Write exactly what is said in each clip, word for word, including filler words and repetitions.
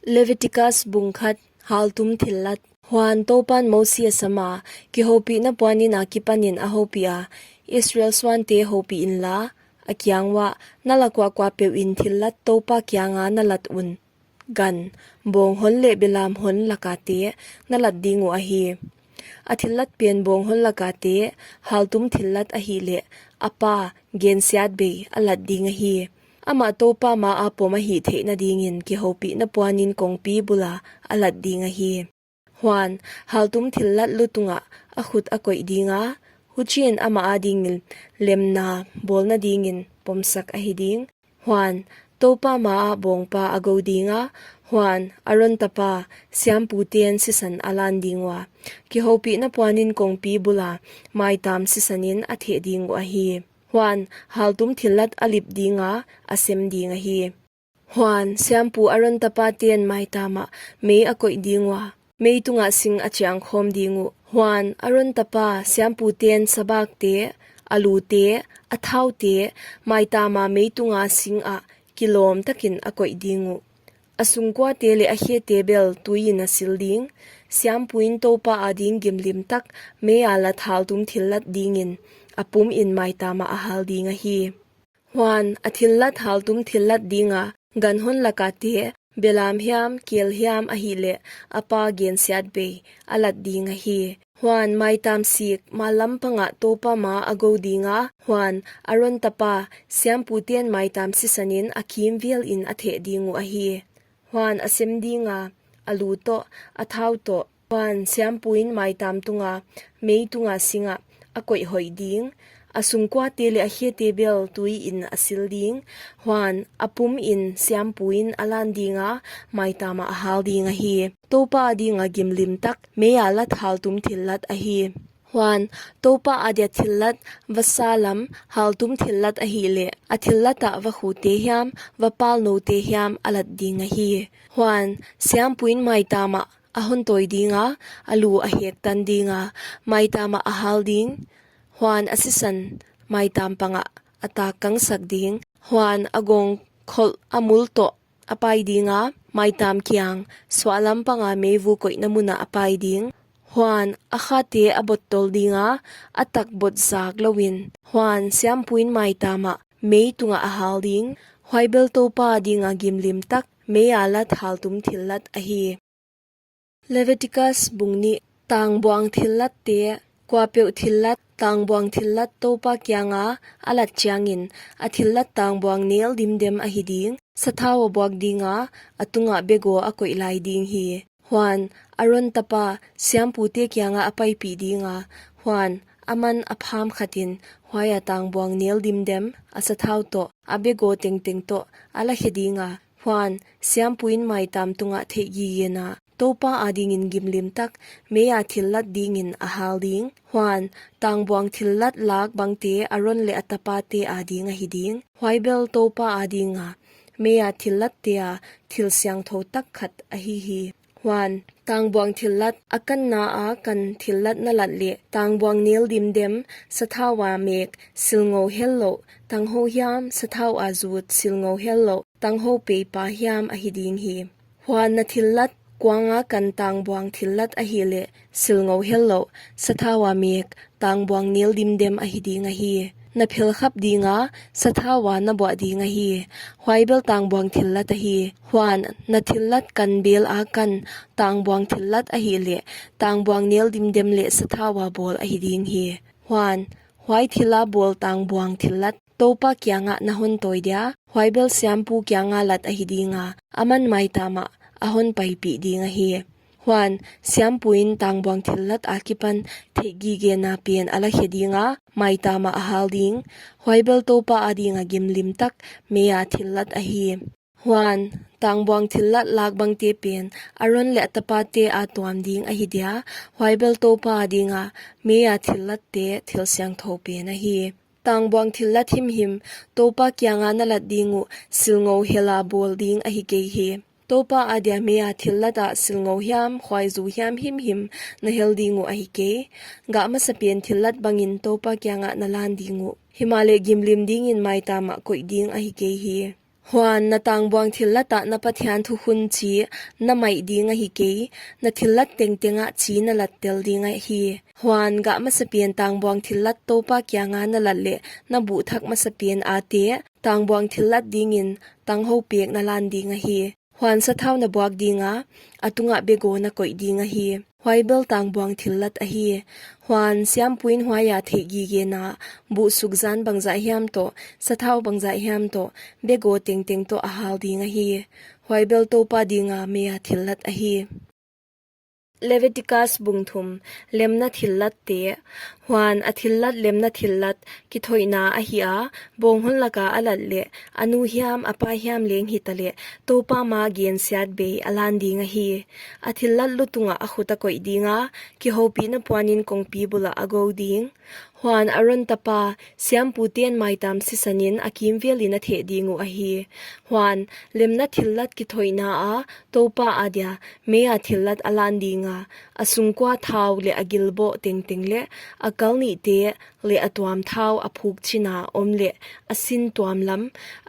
Leviticus bung khat. Haltum thillat. Huan Toupan Mosi a sam a, kihoupihna puanin akipanin a houpih a, Israel suante houpih inla, a kiang uah, na lak ua kuapeuhin thillat Toupa kianga na lat un, gan, bawng hon leh belam hon lakate na lat ding uh ahi. A thillat pen bawng hon lakate, haltum thillat ahihleh, a pa, gensiatbei, a lat ding ahi. Amah Toupa maa pom a hih theihna dingin kihoupihna puanin kongpi bula a lat ding ahi. Huan, haltum thillat lu tungah a khut a koih dinga, huchiin amah adingin lemna bawlna dingin pomsak ahi ding. Huan, Toupa maa bawngpa a gou dinga, huan, Aron tapa, siamputen sisan a lan ding ua, kihoupihna puanin kongpi bula maitam sisanin a theh ding uh ahi. Huan, haltum thillat a lip dinga, a sem ding ahi. Huan, siampu Aron tapaten maitamah mei a koih ding ua, mei tungah sing a chiangkhawm ding uh. Huan, Aron tapa siamputen sabakte, a lute, a thaute, maitama mei tunga singah kilawm takin a koih ding uh. A sungkuate leh a khete bel tuiin a sil ding. Siampuin Toupa ading gimlim tak, meia lat haltum thillat dingin, a pumin maitamah a hal ding ahi. Huan, a thillat haltum thillat dinga, gan hon lakate, belam hiam, kel hiam ahihleh, a pa gensiatbei, a lat ding ahi. Huan, maitam sik, mal lampangah Toupa maa a gou dinga, huan, Aron tapa, siamputen maitam sisanin a kimvelin a theh ding uh ahi. Huan, a sem dinga, a lu toh, a thau toh, huan, siampuin maitam tunga, mei tunga singah, a koih hoih ding. A sungkuate leh a khete bel tuiin a sil ding. Huan, a pumin siampuin a lan dinga, maitamah a hal ding ahi. Toupa adinga gimlim tak, meia lat haltum thillat ahi. Huan, Toupa adia thillat, vasa lam, haltum thillat ahihleh, a thillatah vakhute hiam, vapal noute hiam, a lat ding ahi. Huan, siampuin maitamah, a hon tawi dinga, a lu a hektan dinga, maitamah a hal ding. Huan, a sisan, maitam pangah, a tak kangsak ding. Huan, a gawng kholh a mul toh, a pai dinga, maitam kiang, suahlam panga meivu koihna munah a pai ding. Huan, a khate a bottol dinga, a tak bot zak louin. Huan, siampuin maitamah, mei tungah a hal ding. Huai bel Toupa adinga gimlim tak, meia lat haltum thillat ahi. Leviticus bung nih. Tangbuang thillatte, kuapeuh thillat, tangbuang thillat Toupa kianga a lat chiangin, a thillat tangbuang nel dimdem ahi ding, sathau a buak dinga, a tungah begaw a koih lai ding hi. Huan, Aron tapa, siampute kianga a paipih dinga, huan, aman a pham khatin, huaia tangbuang nel dimdem, a sathau toh, a begaw tengteng toh, a lakhe dinga, huan, siampuin maitam tungah theihgigena, Toupa adingin gimlim tak, meia thillat dingin a hal ding. Huan, tangbuang thillat lak bangte Aron leh a tapate ading ahi ding. Huai bel Toupa adinga, meia thillatte a thil siangthou tak khat ahi hi. Huan, tangbuang thillat, a kanna a kan thillat na lat leh, tangbuang nel dimdem, sathau a mek, silngou hellouh, tanghou hiam, sathau a zut, silngou hellouh, tanghou peipa hiam ahi ding hi. Huan na thillat, kuanga kan tangbuang thillat ahihleh, silngou hellouh, sathau a mek, tangbuang nel dimdem ahi ding ahi. Na phelkhap dinga, sathau a na buah ding ahi. Huai bel tangbuang thillat ahi. Huan, na thillat kan bel a kan, tangbuang thillat ahihleh, tangbuang nel dimdem leh sathau a bawl ahi ding hi. Huan, huai thila bawl tangbuang thillat, Toupa kiangah na hon tawi dia, huai bel siampu kianga lat ahi dinga, aman maitamah, a hon paipih ding ahi. Huan, siampuin tangbuang thillat akipan theihgigena pen a lakhe dinga, maitamah a hal ding, huai bel Toupa adinga gimlim tak, meia thillat ahi. Huan, tangbuang thillat lak bangte pen, Aron leh a tapate a tuam ding ahi dia, huai bel Toupa adinga, meia thillatte thil siangthou pen ahi. Tangbuang thillat himhim, Toupa kianga na lat ding uh, silngou hela bawl ding ahi kei hi. Toupa adia meia thillat ah silngou hiam, khuaizu hiam himhim, na hel ding uh ahi kei. Gah masapen thillat bangin Toupa kiangah na lan ding uh. Himahleh gimlim dingin maitamah koih ding ahi kei hi. Huan na tangbuang thillat ah na Pathian thukhun chi na maih ding ahi kei, na thillat tengteng ah chi na lat tel ding ahi. Huan gah masapen tangbuang thillat Toupa kianga na lat leh na buh thak masapen a te tangbuang thillat dingin tanghou pek na lan ding ahi. Huan sathau na buak ding a, a tungah begaw na koih ding ahi. Huai bel tangbuang thillat ahi. Huan siampuin huaia theih gigena buhsuk zan bangzah hiam toh, sathau bangzah hiam toh, begaw tengteng toh a hal ding ahi. Huai bel Toupa dinga meia thillat ahi. Leviticus bung thum. Lemna thillatte. Huan a thillat lemna thillat kithoihna ahi a, bawng hon laka a lat leh a nu hiam a pa hiam leng hitaleh, Toupa ma gensiatbei a lan ding ahi. A thillat lu tungah a khut a koih dinga, kihoupihna puanin kongpi bulah a gou ding. Huan Aron tapa siamputen maitam sisanin a kimvelin a theh ding uh ahi. Huan lemna thillat kithoihna a Toupa adia meia thillat a lan dinga, a sungkua thau leh a gilboh tengteng leh a kal nihte leh a tuam thau a phukchina om leh a sin tuam lam,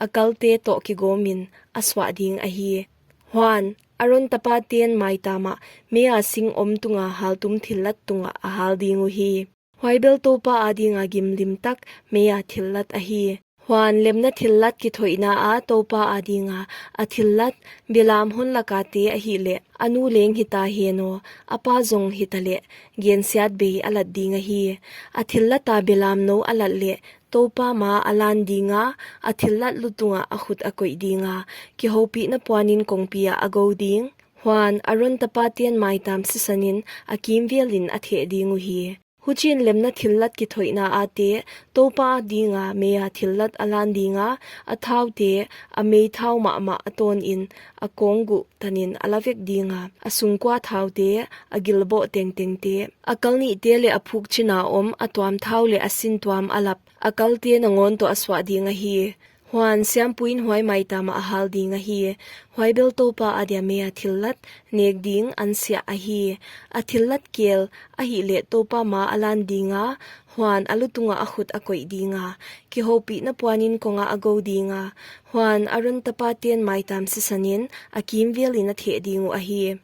a kalte toh kigawmin a suah ding ahi. Huan Aron tapaten maitamah meia sing om tunga haltum thillat tungah a hal ding uhi. Huai bel Toupa adinga gimlim tak meia thillat ahi. Huan lemna thillat kithoihna a Toupa adinga a thillat belam hon laka te ahihleh, a nu leng hita hen aw, a pa zong hitaleh, gensiatbei a lat ding ahi. A thillata belam nou a lat leh, Toupa ma a lan dinga, a thillat lu tungah a khut a koih dinga, kihoupihna puanin kongpi ah a gou ding. Huan Aron tapaten maitam sisanin a kimvelin a theh ding uhi. Huchiin lemna thillat kithoihna ate Toupa dinga meia thillat a lan dinga, a thaute a mei thau mahmah a tawnin a kawngguh tanin a la vek dinga, a sungkua thaute, a gilboh tengtengte, a kal nihte leh a phukchina om a tuam thau leh a sin tuam a lap, a kalte nangawn toh a suah ding ahi. Huan siampuin huai maitamah a hal ding ahi. Huai bel Toupa adia meia thillat, nek ding ansiah ahi. A thillat kel ahihleh Toupa ma a lan dinga, huan a lu tungah a khut a koih dinga, kihoupihna puanin kongah a gou dinga. Huan Aron tapaten maitam sisanin a kimvelin a theh ding uh ahi.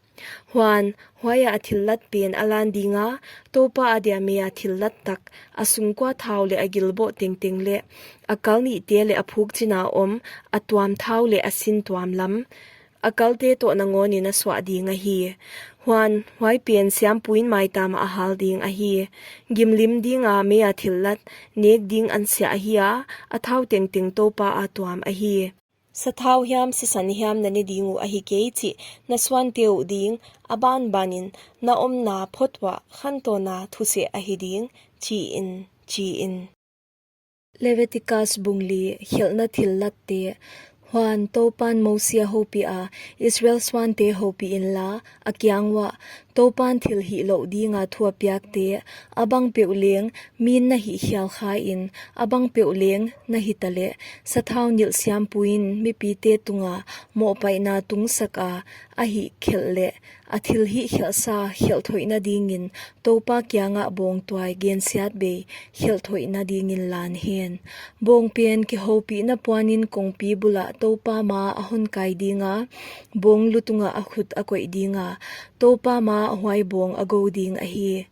Huan huaia a thillat pen a lan dinga, Toupa adia meia thillat tak, a sungkua thau leh a gilboh tengteng leh, a kal nihte leh a phukchina om, a tuam thau leh a sin tuam lam, a kalte toh nangawnin a suah ding ahi. Huan huai pen siampuin maitamah a hal ding ahi. Gimlim dinga meia thillat, nek ding ansiah ahi a, a thau tengteng Toupa a tuam ahi. Sathau hiam sisan hiam na ne ding uh ahi kei chih na suante uh ding, a banbanin na omna phot uah khantawn a thuseh ahi ding, chiin, chiin. Leviticus bung li. Khelhna thillatte. Huan Toupan Mosi a houpiha, Israel suante houpih inla, a kiang uah, Toupan thil hih louh dinga thu a piakte, a bang peuh leng, min na hih khial khain, a bang peuh leng na hitaleh, sathau nilh siampuin mipite tunga mohpaihna tungsaka a hih khelh leh, a thil hih khelhsa khelh thoihna dingin Toupa kiangah bawng tuai gensiatbei khelh thoihna dingin lan hen. Bawng pen kihoupihna puanin kongpi bulah Toupa ma a hon kai dinga, bawng lu tungah a khut a koih dinga, Toupa ma huai bawng a gou ding ahi.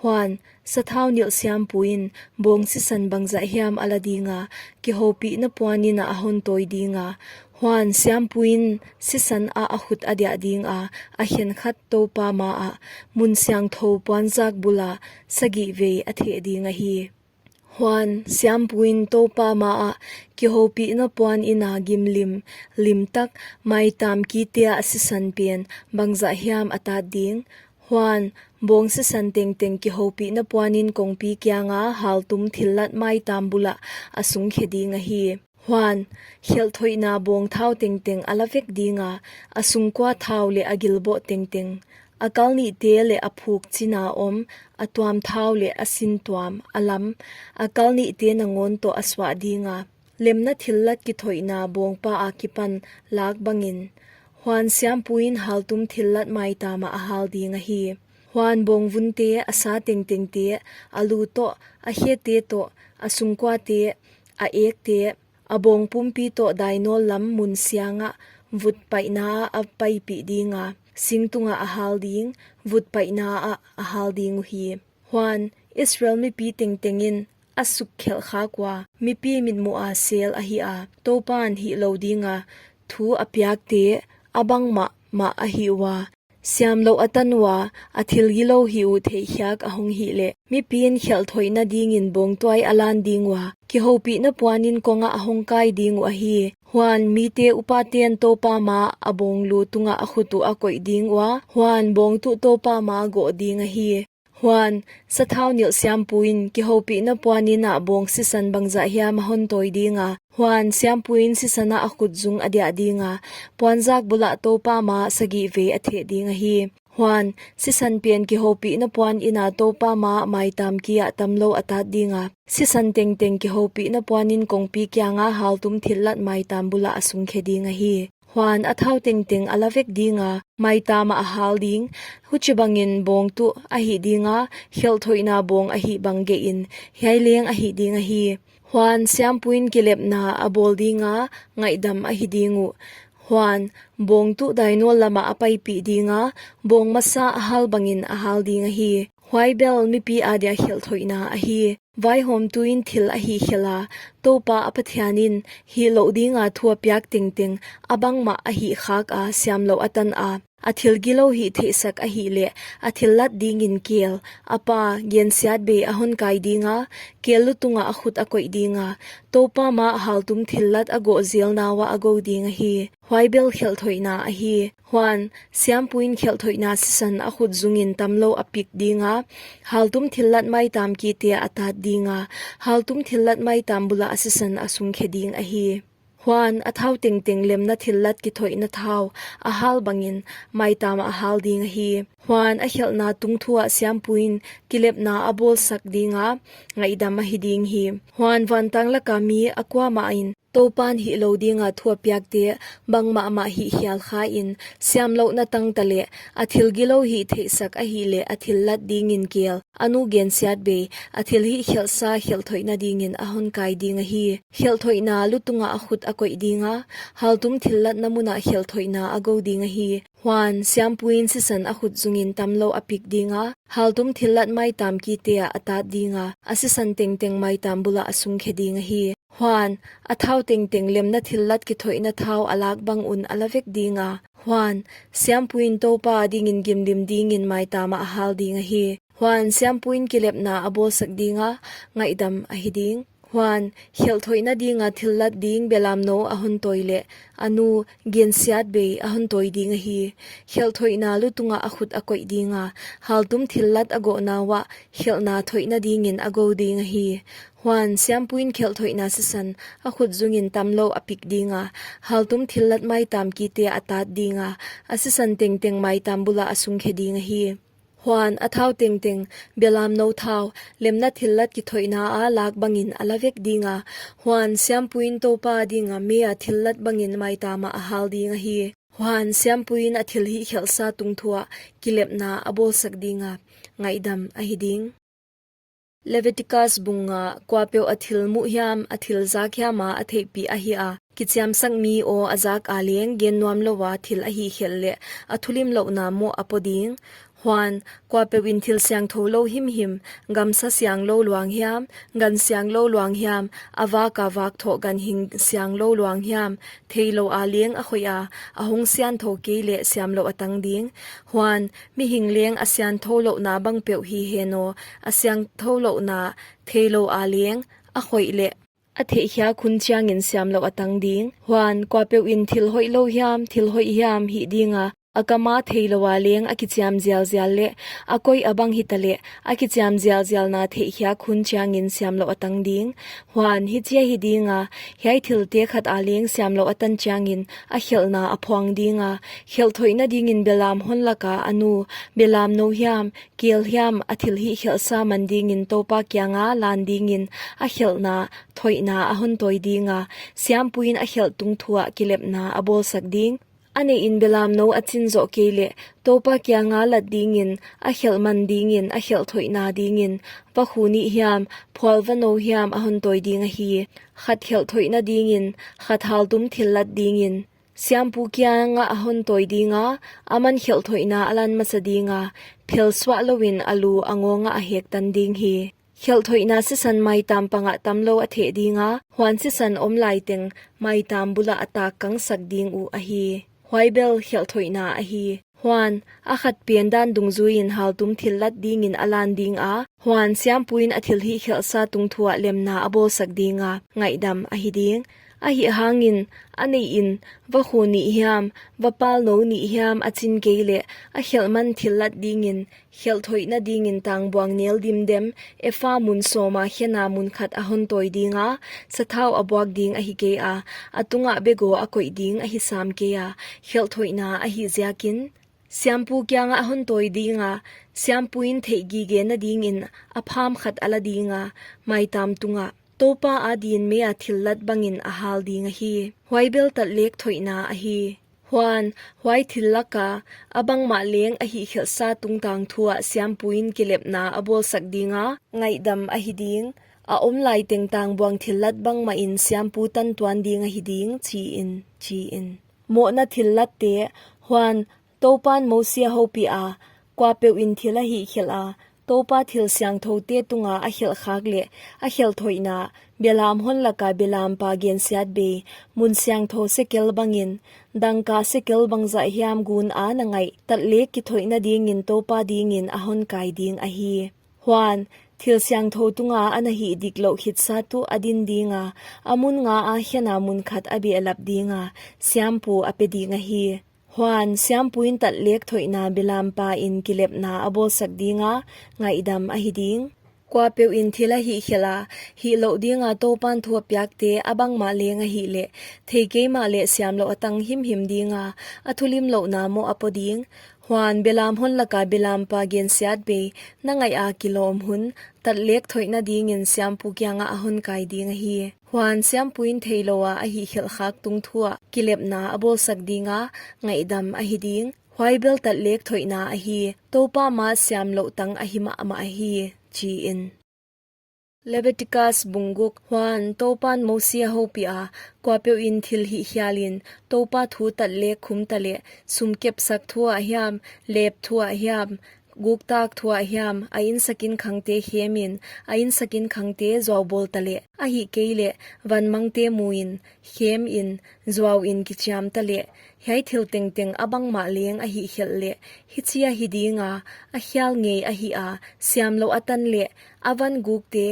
Huan sathau nilh siampuin bawng sisan bangzah hiam a la dinga, kihoupihna puanin a hon tawi dinga. Huan siampuin sisan ah a khut a diah dinga, a khenkhat Toupa maah, mun siangthou puanzak bula sagih vei a theh ding ahi. Huan siampuin Toupa maah kihoupihna puanina gimlim, limtak, maitam kiteah sisan pen bangzah hiam a tat ding. Huan bawng sisan tengteng kihoupihna puanin kongpi kianga haltum thillat maitam bulah a sungkhe ding ahi. Huan khelh thoihna bawng thau tengteng a la vek dinga, a sungkua thau leh a gilboh tengteng, a kal nihte leh a phukchina om, a tuam thau leh a sin tuam, a lam, a kal nihte nangawn toh a suah dinga, lemna thillat kithoihna bawngpa akipan lak bangin. Huan siampuin haltum thillat maitamah a hal ding ahi. Huan bawng vunte, a sa tengtengte, a lu toh, a khete toh, a sungkuate, a ekte, A bawng pumpi toh dainawl lam mun siangah vut paihna ah a paipih dinga, sing tungah a hal ding, vut paihna ah a hal ding uhi. Huan, Israel mipi tengtengin a sukkhelh khak ua, mipi mitmuha sel ahi a, Toupan hih lou dinga thu a piakte a bangmah mah a hih ua, siamlouh a tan ua, a thil gilou hih uh theihkhiak a hong hih leh, mipi'n khelh thoihna dingin bawngtuai a lan ding ua, kihoupihna puanin kongah a hong kai ding uh ahi. Huan, mite upaten Toupa maah a bawng lu tungah a khut uh a koih ding ua, huan bawng tuh Toupa maah goh ding ahi. Huan, sathau nilh siampuin kihoupihna puanin ah bawng sisan bangzah hiam a hon tawi dinga, huan siampuin sisan ah a khutzung a diah dinga, puanzak bulah Toupa maah sagih vei a theh ding ahi. Huan, sisan pen kihoupihna puanin ah Toupa maah maitam kiah tamlou a tat dinga, sisan tengteng kihoupihna puanin kongpi kianga haltum thillat maitam bulah a sungkhe ding ahi. Huan, a thau tengteng a la vek dinga, maitam ah a hal ding, huchibangin bawng tuh a hih dinga, khelh thoihna bawng a hih bang gehin, hiai leng a hih ding ahi. Huan, siampuin kilepna a bawl dinga, ngaihdam ahi ding uh. Huan, bawng tuh dainawl lamah a paipih dinga, bawng masa a hal bangin a hal ding ahi. Huai bel mipi adia khelh thoihna ahi. Vaihawmtuin thil a hihkhelh a, Toupa a Pathianin hih louh dinga thu a piak tengteng a bangmah a hih khak a, siamlouh a tan a, a thil gilou hih theihsak a hih leh, a thillat dingin kel, a pa, gensiatbei a hon kai dinga, kel lu tungah a khut a koih dinga, Toupa maah haltum thillat a goh zelna uah a gou ding ahi. Huai bel khelh thoihna ahi. Huan, siampuin khelh thoihna sisan a khutzungin tamlou a pik dinga, haltum thillat maitam kite a tat dinga, haltum thillat maitam bulah a sisan a sungkhe ding ahi. Huan, a thau tengteng lemna thillat kithoihna thau a hal bangin maitam ah a hal ding ahi. Huan, a khelhna tungthu ah siampuin kilepna a bawlsak dinga, ngaihdam ahi ding hi. Huan, vantang laka mi a kuamah in Toupan hih lou dinga thu a piakte bangmahmah hihkhial khain, siamlouhna tang taleh, a thil gilou hih theihsak a hih leh, a thillat dingin kel, a nu gensiatbei, a thil hihkhelhsa khelh thoihna dingin a hon kai ding ahi. Khelh thoihna lu tungah a khut a koih dinga, haltum thillatna munah khelh thoihna a gou ding ahi. Huan, siampuin sisan a khutzungin tamlou a pik dinga, haltum thillat maitam kite ah a tat dinga, a sisan tengteng maitam bulah a sungkhe ding ahi. Huan, a thau tengteng lemna thillat kithoihna thau a lak bang un a la vek dinga. Huan, siampuin Toupa dingin gimlim dingin maitam ah a hal ding ahi. Huan, siampuin kilepna a bawlsak dinga, ngaihdam ahi ding. Huan, khelh thoihna dinga thillat ding belamnou a hon tawi leh, a nu gensiatbei a hon tawi ding ahi. Khelh thoihna lu tungah a khut a koih dinga, haltum thillat a gohna uah khelhna thoihna dingin a gou ding ahi. Huan, siampuin khelh thoihna sisan a khutzungin tamlou a pik dinga, haltum thillat maitam kite a tat dinga, a sisan tengteng maitam bulah a sungkhe ding ahi. Huan, a thau tengteng, belamnou thau, lemna thillat kithoihna a lak bangin a la vek dinga. Huan, siampuin Toupa dinga mei a thillat bangin maitam ah a hal ding ahi. Huan, siampuin a thil hihkhelhsa tungthu ah kilepna a bawlsak dinga, ngaihdam ahi ding. Leviticus bung nga. Kuapeuh a thil muh hiam, a thil zak hiam a a theihpih ahi a, kichiamsak mi aw a zak a leng gen nuam lou a thil a hihkhelh leh, a thulimlouhna moh a po ding. Huan, kuapeuh in thil siangthou lou himhim, gamsa sianglou luang hiam, gan sianglou luang hiam, a vak a vak thoh ganhing sianglou luang hiam, theilou a leng a khoih a, a hong siangthou kei leh siamlouh a tang ding. Huan, mihing leng a siangthou louhna bangpeuh hi hen aw, a siangthou louhna theilou a leng a khoih leh, a theihkhiak hun chiangin siamlouh a tang ding. Huan, kuapeuh in thil hoihlou hiam, thil hoih hiam hih dinga, a kam a theilou a leng a kichiam zialzial leh, a koih a bang hitaleh, a kichiam zialzialna theihkhiak hun chiangin siamlouh a tang ding. Huan, hichi ahi dinga, hiai thilte khat a leng siamlouh a tan chiangin a khelhna a phuang dinga, khelh thoihna dingin belam hon laka a nu, belamnou hiam, kel hiam, a thil hihkhelhsa man dingin Toupa kianga lan dingin a khelhna thoihna a hon tawi dinga, siampuin a khelh tungthu ah kilepna a bawlsak ding. A neihin belamnou a chin zoh kei leh, Toupa kianga lat dingin, a khelh man dingin, a khelh thoihna dingin, vakhu nih hiam, phualvanou hiam a hon tawi ding ahi. Khat khelh thoihna dingin, khat haltum thillat dingin, siampu kiangah a hon tawi dinga, aman khelh thoihna a lan masa dinga, phel suah louin a lu a ngawngah a hektan ding hi. Khelh thoihna sisan maitam pangah tamlou a theh dinga, huan sisan om lai teng maitam bulah a tak kangsak ding uh ahi. Huai bel khelh thoihna ahi. Huan, a khat pen dan dungzuiin haltum thillat dingin a lan dinga, huan siampuin a thilhihkhelhsa tungthuah lemna a bawlsak dinga, ngaihdam ahi ding. Ahihhangin, a neihin, vakhu nih hiam, vapalnou nih hiam a chin kei leh, a khelh man thillat dingin, khelh thoihna dingin tangbuang nel dimdem, efa mun sawma khena mun khat a hon tawi dinga, sathau a buak ding ahi keia, a tungah begaw a koih ding ahi sam keia, khelh thoihna ahih ziakin, siampu kiangah a hon tawi dinga, siampuin theih gigena dingin a pham khat a la dinga, maitam tungah, Toupa adin meia thillat bangin a hal ding ahi. Huai bel tatlek thoihna ahi. Huan, huai thil laka, a bangmah leng a hihkhelhsa tungtang thuah siampuin kilepna a bawlsak dinga, ngaihdam ahi ding, a om lai teng tangbuang thillat bangmahin siampu tantuan ding ahi ding, chiin, chiin. Mohna thillatte, huan, Toupan Mosi a houpiha, kuapeuhin thil a hihkhelha, Toupa thil siangthoute tunga a khelh khak leh, a khelh thoihna, belam hon laka belampa gensiatbei, mun siangthou sekel bangin, dangka sekel bangzah hiam guna na ngaih, tatlek kithoihna dingin Toupa dingin a hon kai ding ahi. Huan, thil siangthou tunga a na hih diklouh khitsa tuh a din dinga, a mun ngaa khena mun khat a behlap dinga, siampu a pe ding ahi. Huan, siampuin tatlek thoihna belampa in kilepna a bawlsak dinga, ngaihdam ahi ding. Kuapeuhin thil a hihkhelha, hihlouh dinga Toupan thu a piakte a bangmah leng a hih leh, thei keimah leh siamlouh a tang himhim dinga, a thulimlouhna moh a po ding. Huan, belam hon laka belampa gensiatbei, na ngaiha kilawm hun, tatlek thoihna dingin siampu kiangah a hon kai ding ahi. Huan, siampuin theiloua a hihkhelh khak tungthuah, kilepna a bawlsak dinga, ngaihdam ahi ding. Huai bel tatlek thoihna ahi, Toupa ma siamlouh tang ahi mahmah ahi, chiin. Leviticus bung guk. Huan, Toupan Mosi a houpiha, kuapeuhin thil hihkhialin, Toupa thu tatlek khum taleh, sum kepsak thuah hiam, lep thuah hiam, guktak thuah hiam, a insakin khangte khemin, a insakin khangte zuaubawl taleh, ahihkeileh, vanmangte muin, khemin, zuauin kichiam taleh, hiai thil tengteng a bangmah leng a hihkhelh leh, hichi ahi dinga, a khial ngei ahi a, siamlouh a tan leh, a van gukte,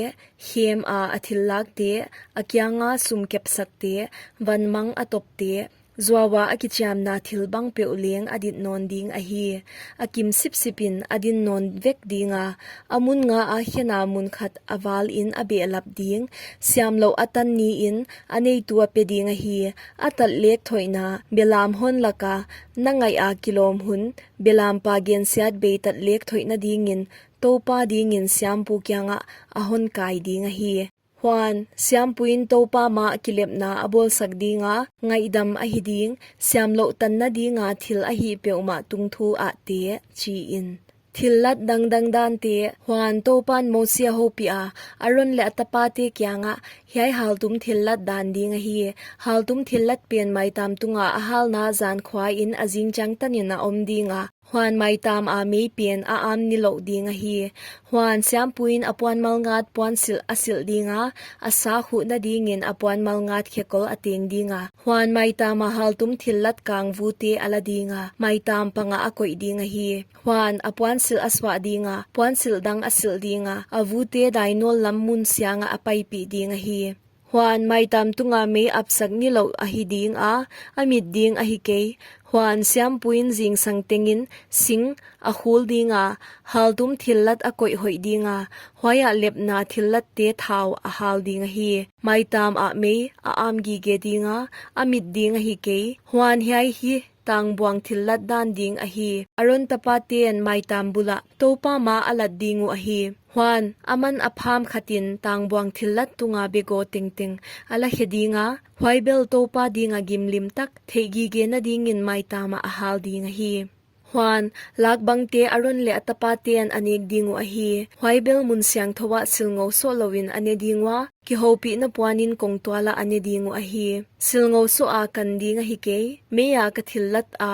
khema a thillakte, a kianga sum kepsakte, vanmang a topte, zuaua a kichiamna thil bangpeuh leng a dit nawn ding ahi. A kim sipsipin a din nawn vek dinga, a mun ngaa khena mun khat a valin a behlap ding, siamlouh a tan niin a neitu a pe ding ahi. A tatlek thoihna, belam hon laka, na ngaiha kilawm hun, belampa gensiatbei tatlek thoihna dingin, Toupa dingin siampu kiangah a hon kai ding ahi. Huan, siampuin Toupa ma kilepna a bawlsak dinga, ngaihdam ahi ding, siamlouh tanna dinga thil a hih peuhmah tungthu ahte, chiin. Thillat dangdang dante, huan Toupan Mosi a houpiha, Aron leh a tapate kiangah, hiai haltum thillat dan ding ahi. Haltum thillat pen maitam tunga a halna zankhuain a zingchiang tanin a om dinga, huan maitam a mei pen a am nilouh ding ahi. Huan siampuin a puanmalngat puansilh a silh dinga, a sa khuhna dingin a puanmalngat khekol a teng dinga. Huan maitam a haltum thillat kangvute a la dinga, maitam panga a koih ding ahi. Huan a puansilh a suah dinga, puansilh dang a silh dinga, a vute dainawl lam mun siangah a paipih ding ahi. Huan maitam tunga mei apsak nilouh ahi dinga, a mit ding ahi kei. Huan siampuin zingsang tengin sing a khul dinga, haltum thillat a koih hoih dinga, huaiah lepna thillatte thau a hal ding ahi. Maitam ah mei a am gige dinga, a mit ding ahi kei. Huan hiai hi tangbuang thillat dan ding ahi. Aron tapaten maitam bulah Toupa ma a lat ding uh ahi. Huan, aman a pham khatin tangbuang thillat tunga begaw tengteng a la khe dinga, Huai bel Toupa dinga gimlim tak, theihgigena dingin maitam ah a hal ding ahi. Huan, lak bangte Aron leh a tapate'n a nek ding uh ahi. Huai bel mun siangthou ah silngou soh louin a ne ding ua, kihoupihna puanin kongtual ah a ne ding uh ahi. Silngou soh a kan ding ahi kei, mei a ka thillat a,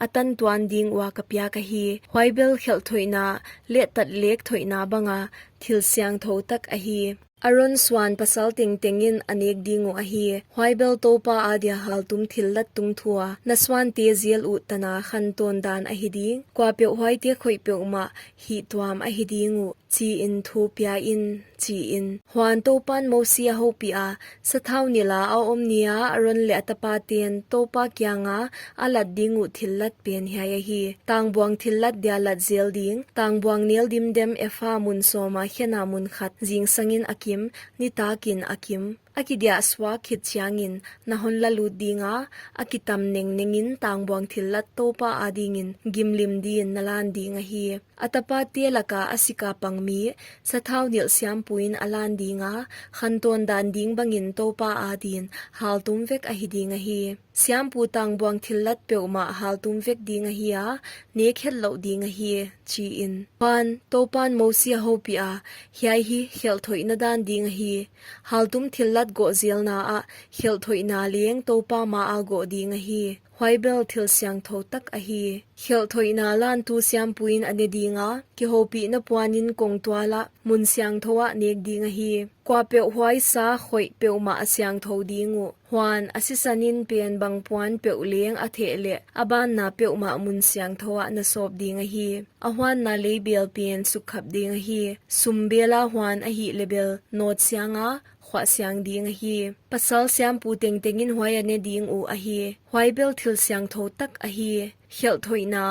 a tantuan ding ua ka piak ahi. Huai bel khelh thoihna leh tatlek thoihna banga thil siangthou tak ahi. Aron suan pasal tengtengin a nek ding uh ahi. Huai bel Toupa adia haltum thillat tungthu a na suante zel uh tana khantawn dan ahi ding. Kuapeuh huaite khoih peuhmah hihtuam ahi ding uh, chiin thu pia in, chiin. Huan Toupan Mosi a houpih a, sathau nilh a a om nia Aron leh a tapate'n Toupa kianga a lat ding uh thillat pen hiai ahi. Tangbuang thillat dia lat zel ding, tangbuang nel dimdem efa mun sawma khena mun khat, zingsangin a kim, nitakin a kim. A kidiahsuak khit chiangin na hon la lut dinga, a kitam nengnengin tangbuang thillat Toupa adingin gimlim din na lan ding ahi. A tapate laka a sika pang mi, sathau nilh siampuin a lan dinga, khantawn dan ding bangin Toupa adin haltum vek ahi ding ahi. Siampu tangbuang thillat peuhmah haltum vek ding ahi a, nek hetlouh ding ahi, chiin. Huan, Toupan Mosi a houpih a, hiai hi khelh thoihna dan ding ahi. Haltum thillat goh zelna ah khelh thoihna leng Toupa maa goh ding ahi. Huai bel thil siangthou tak ahi. Khelh thoihna lantu siampuin a ne dinga, kihoupihna puanin kongtual ah mun siangthou ah nek ding ahi. Kuapeuh huai sa khoih peuhmah a siangthou ding uh. Huan, a sisanin pen bang puan peuh leng a theh leh, a banna peuhmah mun siangthou ah na sawp ding ahi. A huanna leibel pen sukkhap ding ahi. Sum bela huan ahih leh bel, nawt sianga khuah siang ding ahi. Pasal siampu tengtengin huai a ne ding uh ahi. Huai bel thil siangthou tak ahi. Khelh thoihna,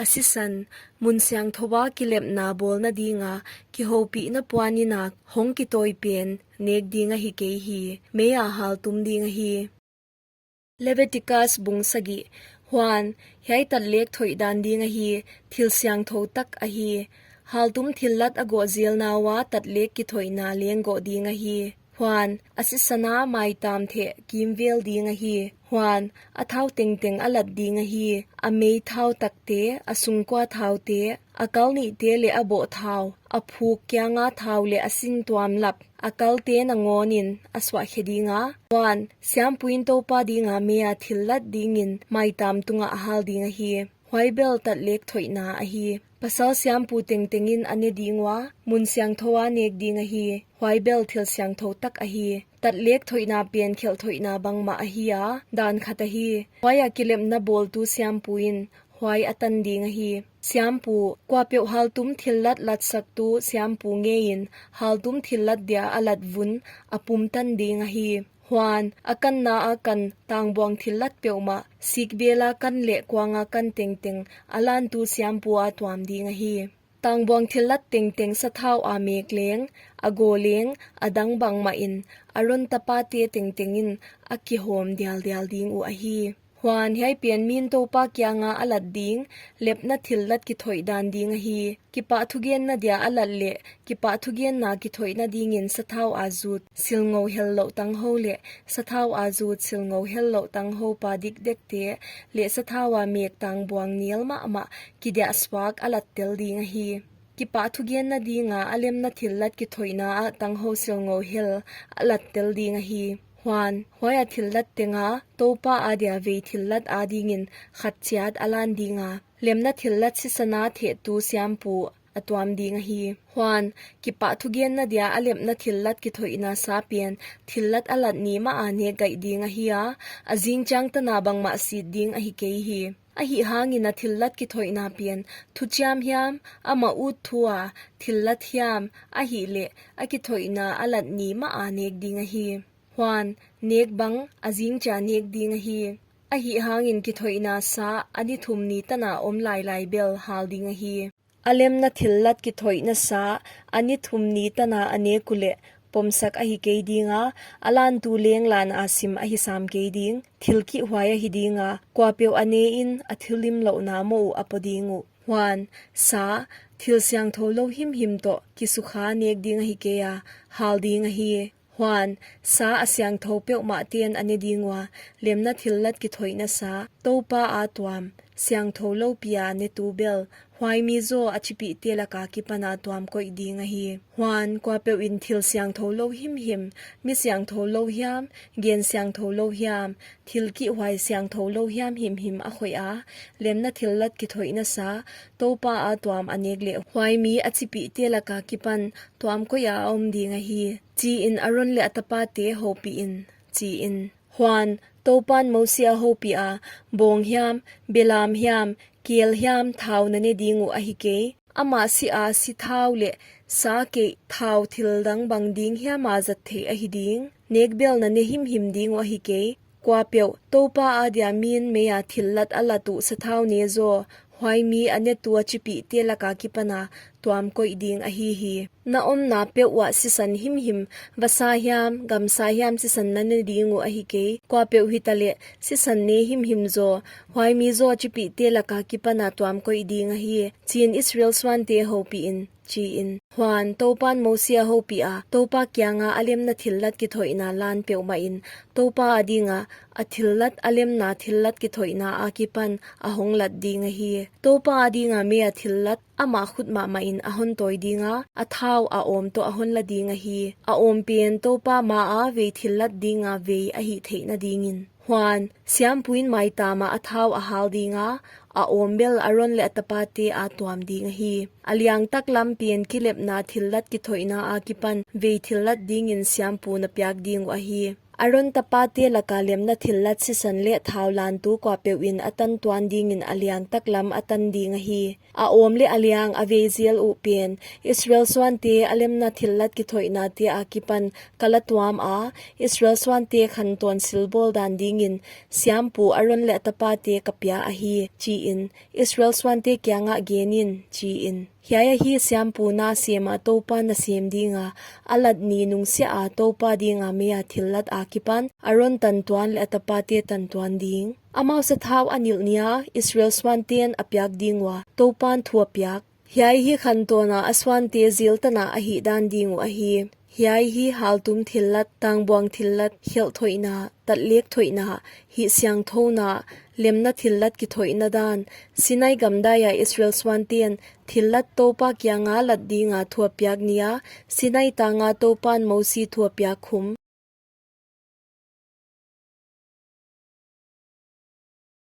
a sisan, mun siangthou a kilemna bawlna dinga, kihoupihna puanin a hong kitawi pen nek ding ahi kei hi. Mei a haltum ding ahi. Leviticus bung sagih. Huan, hiai tatlek thoih dan ding ahi, thil siangthou tak ahi. Haltum thillat a goh zelna ua tatlek kithoihna leng goh ding ahi. Huan, a sisana maitam theh kimvel ding ahi. Huan, a thau tengteng a lat ding ahi. A mei thau takte, a sungkua thaute, a kal nihte leh a bawh thau, a phuk kianga thau leh a sintuam lap, a kalte nangawnin a suah khe dinga. Huan, siampuin Toupa dinga mei a thillat dingin maitam tungah a hal ding ahi. Huai bel tatlek thoihna ahi. Pasal siampu tengtengin a ne ding ua, mun siangthou a nek ding ahi. Huai bel thil siangthou tak ahi. Tatlek thoihna pen khelh thoihna bangmah ahi a, dan khat ahi. Huai a kilemna bawltu siampuin huai a tan ding ahi. Siampu, kuapeuh haltum thillat latsaktu siampu ngeiin haltum thillat dia a lat vun a pumtan ding ahi. Huan, a kanna a kan tangbuang thillat peuhmah, sikbela kan leh kuanga kan tengteng a lantu siampu a tuam ding ahi. Tangbuang thillat tengteng sathau a mek leng, a gaw leng, a dang bangmahin, Aron tapate tengtengin a kihawm dialdial ding uh ahi. Huan, hiai pen min Toupa kianga a lat ding, lepna thillat kithoih dan ding ahi. Kipahthugenna dia a lat leh, kipahthugenna kithoihna dingin sathau a zut silngou hellouh tanghou leh, sathau a zut silngou hellouh tanghou pa dikdekte, leh sathau a mek tangbuang nel mahmah kidiahsuak a lat tel ding ahi. Kipahthugenna dinga a lemna thillat kithoihna ah tanghou silngou hel a lat tel ding ahi. Huan, huai a thillat tenga, Toupa adia vei thillat adingin khat chiat a lan dinga, lemna thillat sisana thehtu siampu a tuam ding ahi. Huan, kipahthugenna dia a lepna thillat kithoihna sa pen, thillat a lat ni mah a nek gaih ding ahi a, a zingchiang tana bangmah sit ding ahi kei hi. Ahihhangin a thillat kithoihna pen, thuchiam hiam, amah ut thu a thillat hiam, ahihleh, a kithoihna a lat ni mah a nek ding ahi. Huan, nek bang, a zingchia nek ding ahi. Ahihhangin kithoihna sa, a ni thum ni tana om lailai bel hal ding ahi. A lemna thillat kithoihna sa, a ni thum ni tana a nek uleh, pomsak ahi kei dinga, a lantu leng lan a sim ahi sam kei ding, thil kihhuai ahi dinga, kuapeuh a nein a thil limlouhna moh uh a po ding uh. Huan, sa, thil siangthou lou himhim toh, kisukha nek ding ahi kei a, hal ding ahi. Huan, sa a siangthou peuhmahte'n a ne ding ua, lemna thillat kithoihna sa, Toupa a tuam, siangthou lou pi a netu bel, huai mi zaw a chipihte laka kipana tuam koih ding ahi. Huan, kuapeuh in thil siangthou lou himhim, mi siangthou lou hiam, gen siangthou lou hiam, thil kihhuai siangthou lou hiam himhim a khoih a, lemna thillat kithoihna sa, Toupa a tuam a nek leh huai mi a chipihte laka kipan tuam koih a a om ding ahi, chiin Aron leh a tapate houpih in, chiin. Huan, Toupan Mosi a houpih a, bawng hiam, belam hiam, kel hiam thau na ne ding uh ahi kei. Amah si a si thau leh sa keih thau thil dang bang ding hiam a zat theih ahi ding. Nek bel na ne himhim ding uh ahi kei. Kuapeuh, Toupa adia min mei a thillat a lat uh sathau ne zaw, huai mi a netu a chipihte laka kipana tuam koih ding ahi hi. Na omna peuh uah sisan himhim, vasa hiam, gamsa hiam sisan na ne ding uh ahi kei. Kuapeuh hitaleh, sisan ne himhim zaw, huai mi zaw a chipihte laka kipana tuam koih ding ahi, chiin Israel suante houpih in, chiin. Huan, Toupan Mosi a houpih a, Toupa kianga a lemna thillat kithoihna lan peuhmah in, Toupa a dinga, a thillat a lemna thillat kithoihna a kipan a hong lat ding ahi. Toupa a dinga mei a thillat amah khut mahmah in a hon tawi ding a, a thau a awm toh a hon la ding ahi. A awm pen Toupa ma a vei thillat dinga vei a hih theihna dingin. Huan, siampu in maitam ah a thau a hal ding a, a awm bel Aron leh a tapate a tuam ding ahi. A liangtak lam pen kilepna thillat kithoihna a kipan vei thillat dingin siampu'n a piak ding uh ahi. Aron tapate laka lemna thillat sisan leh thau lantu kuapeuh in a tan tuan dingin a liangtak lam a tan ding ahi. A awm leh a liang a vei zel uh pen, Israel suante a lemna thillat kithoihnate a kipan ka la tuam a, Israel suante khantawn silbawl dan dingin, siampu Aron leh a tapate ka pia ahi, chiin, Israel suante kiangah genin, chiin. Hiai ahi siampu na sem a Toupa nasem dinga, a lat ni nungsiah a Toupa dinga mei a thillat a kipan, Aron tantuan leh a tapate tantuan ding. Amau sathau a nilh nia, Israel suanten a piak ding ua, Toupan thu a piak. Hiai hi khantawn a a suante zil tana a hih dan ding uh ahi. Hiai hi haltum thillat, tangbuang thillat, khelh thoihna, tatlek thoihna, hihsiangthouna, lemna thillat kithoihna dan, Sinai gamdai a Israel suanten, thillat Toupa kianga lat dinga thu a piak nia, Sinai tanga Toupan Mosi thu a piak khum,